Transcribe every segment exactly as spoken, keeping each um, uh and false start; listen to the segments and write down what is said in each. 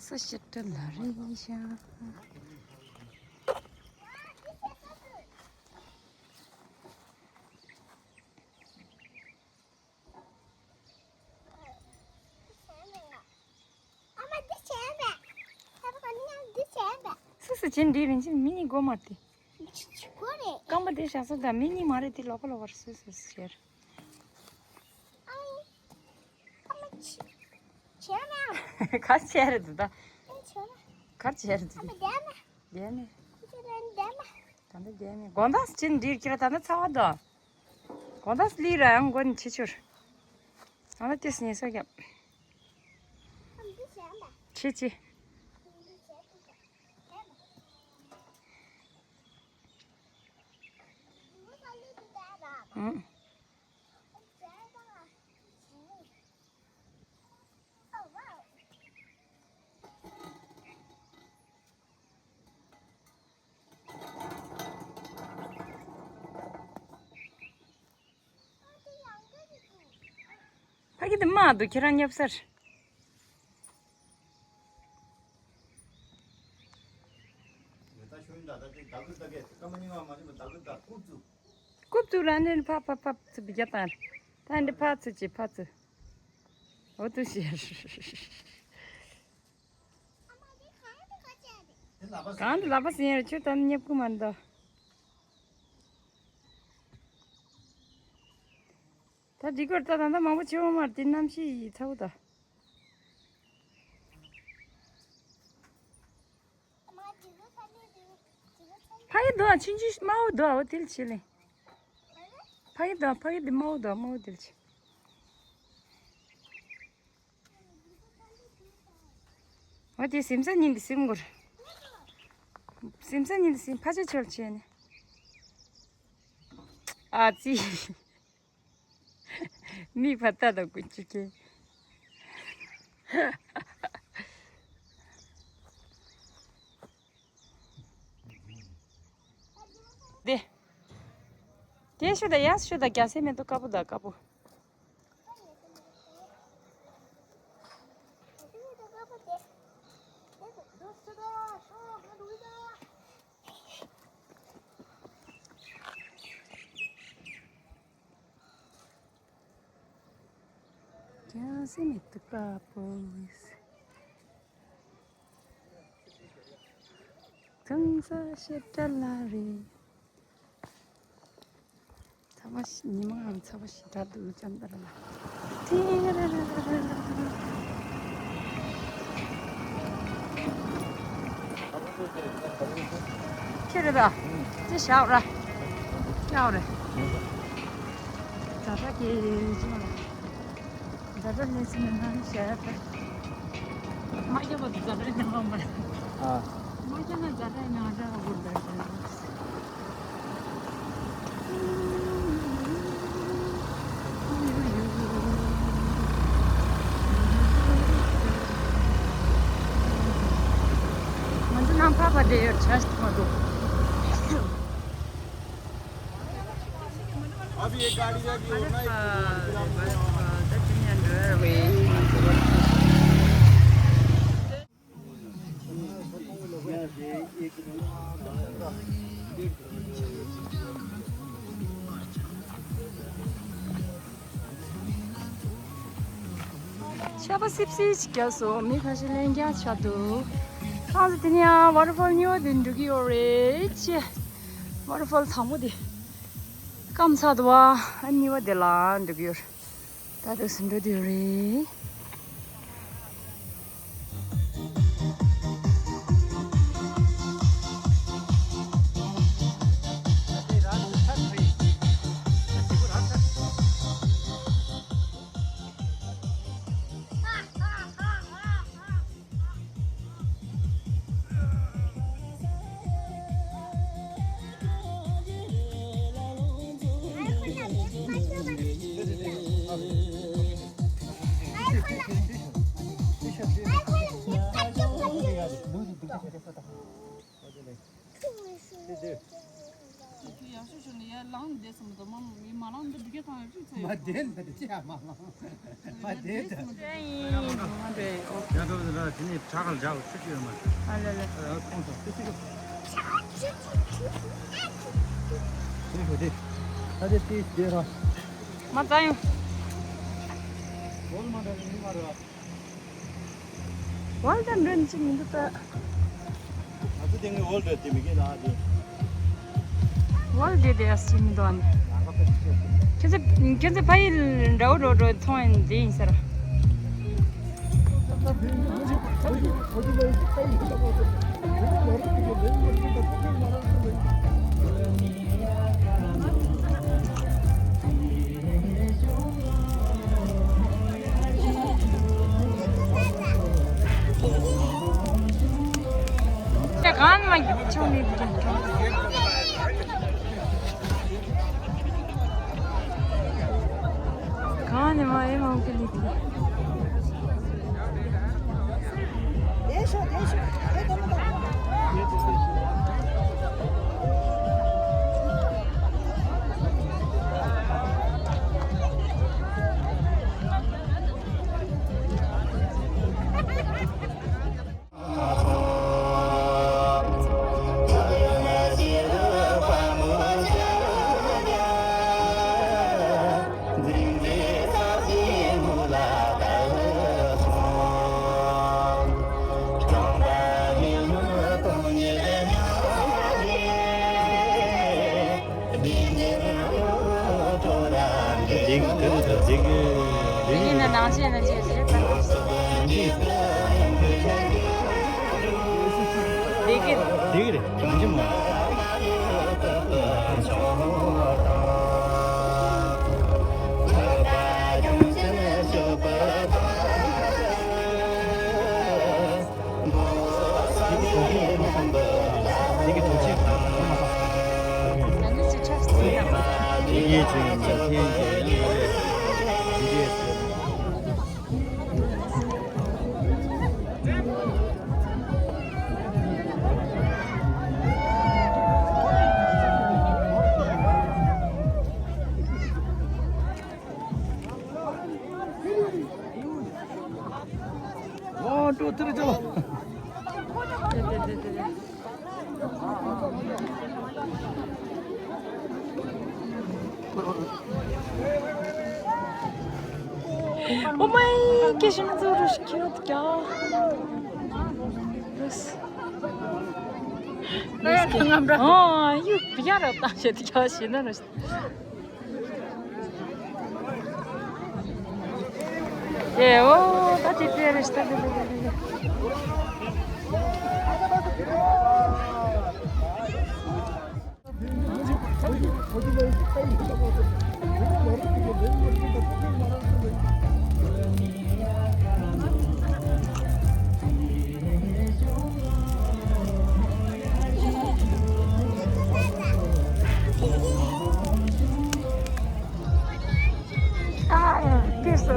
ས་ཤི་ཏྲ་ལ་རེ་ཤ། སུ་སུ་ཅན་འདི་རིན་ཆེན་མི་གཉིས་སྒོ་མ་དེ། སྒོ་རེད། རྐང་པ་དེ་བཞག་ས་དང་མི་གཉིས་མ་རེད་དེ་ལོག་པ་ལོག་པར་སུ་སུ་ཟེར། ཨ་མ་ཆི། ཆེ་མ། ག་ཆེ་རེད་འདུག་ད། ཨ་ཆེ་མ། ག་ཆེ་རེད་འདུག་ཨ་མ་བསྡད་མ། བསྡད་མ། ཁྱེད་རང་བསྡད་མ། ད་ནི་བསྡད་མ། དགོང་དག་ཅི་འདྲིར་ཁྱེད་རང་ད་ནི་ཚ་བ་འདུག་དགོང་དག་ལི་ར་ཡང་མགོ་ནི་ཆེ་ཆུར། ཨ་ལ་ཏེ་སི་ཉེ་ས་རྒྱབ། ཆེ་ཆེ། ཨང་། ཕ་གི་དེ་མ་འདུག་ཁྱེད་རང་ཉབ་སར། རྐུབ་བཙུགས་ར་ནས་ཕ་ཕ་ཕ་ཚུ་བརྒྱ་དང་། ད་འདི་ཕ་ཚུ་ཅི་ཕ་ཚུ། འོ་དུ་ཤེར། གང་དུ་ལབ་པ་ཟིན་ཡར་ཆུ་དང་ཉེབ་ཀུ་མ་འདུག་ད་འགྲིག་གོ་ད་ད་ད་མང་པོ་ཆེ་བ་མར་དེ་གནམ་གཤིས་ཚ་བོ་ད། ཕ་གི་འདུག་ཨ་ཆུང་ཆུང་དམར་བོ་འདུག་ཨ་འོ་དེ་ལ་བྱེད་ལེ། ཕ་གི་འདུག་ཨ་ཕ་གི་འདི་དམར་བོ་འདུག་ཨ་དམར་བོ་དེ་ལ་བྱེད། འོ་དེ་སིམ་ས་ཉིན་དེ་སིམ་དགོས། སིམ་ས་ཉིན་དེ་སིམ་ཕ་ཆ་ཆོལ་བྱས་ནས། ཨ་ཙི། མིག་བར་ལྟ་དང་ཀུན་སྤྱོད་མཁན། དེ། དེ་ཤོད་དང་ཡར་ཤོད་དང་རྒྱ་སེ་མེ་ཏོག་དཀར་པོ་དང་དཀར་པོ། རྒྱ་སེ་མེ་ཏོག་དཀར་པོ། གང་ས་ཤེས་བྲལ་ལ་རེད། ཚ་བ་ཞིག་ཉི་མའམ་ཚ་བ་ཞིག་དྲག་འདུག་ཅམ་དར་ལ། ཐེ་ར་ར་ར་ར་ར། ཁྱེད་རེད་ད། ཅི་བཞག་ར། ཡག་རེད། ད་ལྟ་ཀྱེ་ཅི་མ་རེད། ཛ་དྲག་ལས་ཚེ་ནང་ནང་བཤད་ཡ་ད། མ་རྒྱབ་པ་དུ་ཛ་དྲག་ནང་ལོག་མ་རེད། ཨ། མ་རྒྱབ་ན་ཛ་དྲག་ནང་ར་དགོས་འདུག་ང་ཚོ་ནང་ཕ་ཕ་བསྡད་ཡོད་བྱ་ཞིག་མ་འདུག अब ये गाड़ी अभी और ना ཆར་པ་སིབ་སིབ་ཅིག་བརྒྱབ་སོང་། མི་ཁ་ཤས་ལན་རྒྱག་ཆགས་འདུག་ཁ་ཚ་དེ་ནས་ཡང་ཝ་ཊར་ཕོལ་གཉིས་པ་དེ་འགྲོ་གི་ཡོད་རེད་ཅེ། ཝ་ཊར་ཕོལ་དང་པོ་དེ་སྐམ་ཚར་འདུག་བ། ཨ་གཉིས་པ་དེ་ལ་འགྲོ་གི་ཡོད་རེད། ད་དུང་ཟིན་འགྲོ་དུས་རེད། ཤོད་ཤོད་ནས་ཡར་ལངས་བསྡད་སོང་། མ་གཏོགས་མ་མི་མ་ལངས་འདི་འདི་ག་ཚང་ཡོད་ཅིག་ཚོད་ཡོད། མ་བསྡད་ན་ཅི་ཡང་མ་ལངས། མ་བསྡད་ད། ཡ་འགྲོ་ཟེར་ན་དེ་ནས་བྲག་ག་ལ་བཞག་ཆུ་ཆུ་ཡོད་མ་རེད། ཨ་ལ་ལ། ཨ་ཁོང་ཚོ་ཏི་ཏི་ག་ཏི་ཧོ་ཏི། ད་དེ་ཏི་དེ་ར། མ་ཙང་ཡོང་། ཧོལ་མ་འདྲ་ནི་མ་ར། ཝལ་ད་འདྲ་ཅིག་མི་འདུག་ད། ང་ཚོ་དེ་ངའི་ཝལ་ད་དེ་མི་གི་ལ་དེ། ཝལ་ད་དེ་ཨ་སི་མི་འདུག་ཨ་ནི། ཁྱེད་ཚོ་ཁྱེད་ཚོ་ཕ་ཡི་འདྲ་བོ་འགྲོ་འགྲོ་མཐོང་ཡིན་དེ་ཡིན་ས་ར། འདི་འདི་འདི་འདི་ཡིན་ན་ནང་ཆེན་ནང་ཆེན་རེད་པ། འདི་གི་འདི་གི་རེད། གང་ཅི་མ། ཨོ་ཏོ་ཏི་རི་ཅོ། ཨོ་མའི་ཀེ་ཤིན་ཛུ་རུ་ཤི་ཁྱོད་ཀྱང་། ཨ་ཡུ་བི་ཡ་ར་ཏང་ཤེད་ཀྱང་ཤེད་ན་རུ། ཡེ་ཨོ་ད་ཅི་ཏེ་རེ་ཤི་ད་ཏེ་ཏེ་ཏེ་ཏེ། ཨ་ཨེ་ཏི་སོ།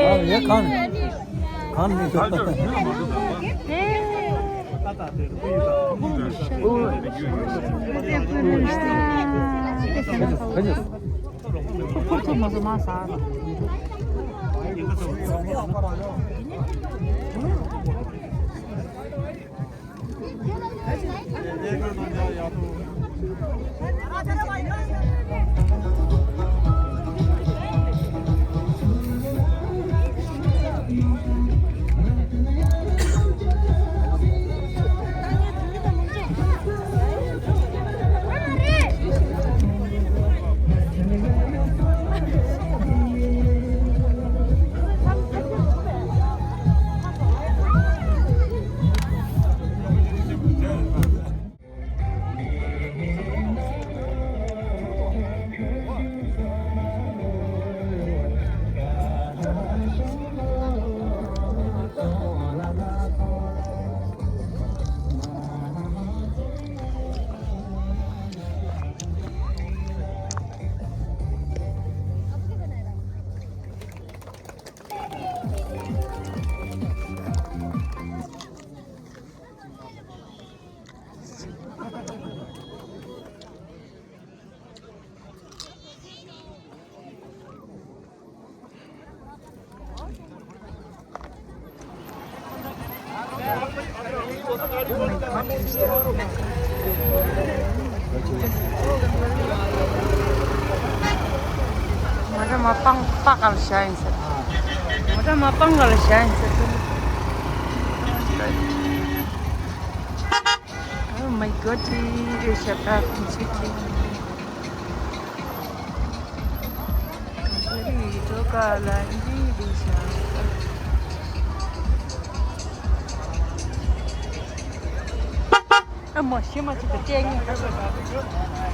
ཨ་ཡ་གང་གང་ནས་ཤོག་ད། ཁུར་ཐུབ་མ་སོང་མ་ཟ། ང་ཚོ་མ་པང་པ་ག་ལ་བཞག་ཡིན་ཟེར། ང་ཚོ་མ་པང་ག་ལ་བཞག་ཡིན་ཟེར། Oh my god, this is a bad city. ཨ་མ་ཤི་མ་ཅིག་ཏུ་བལྟས་ངེས།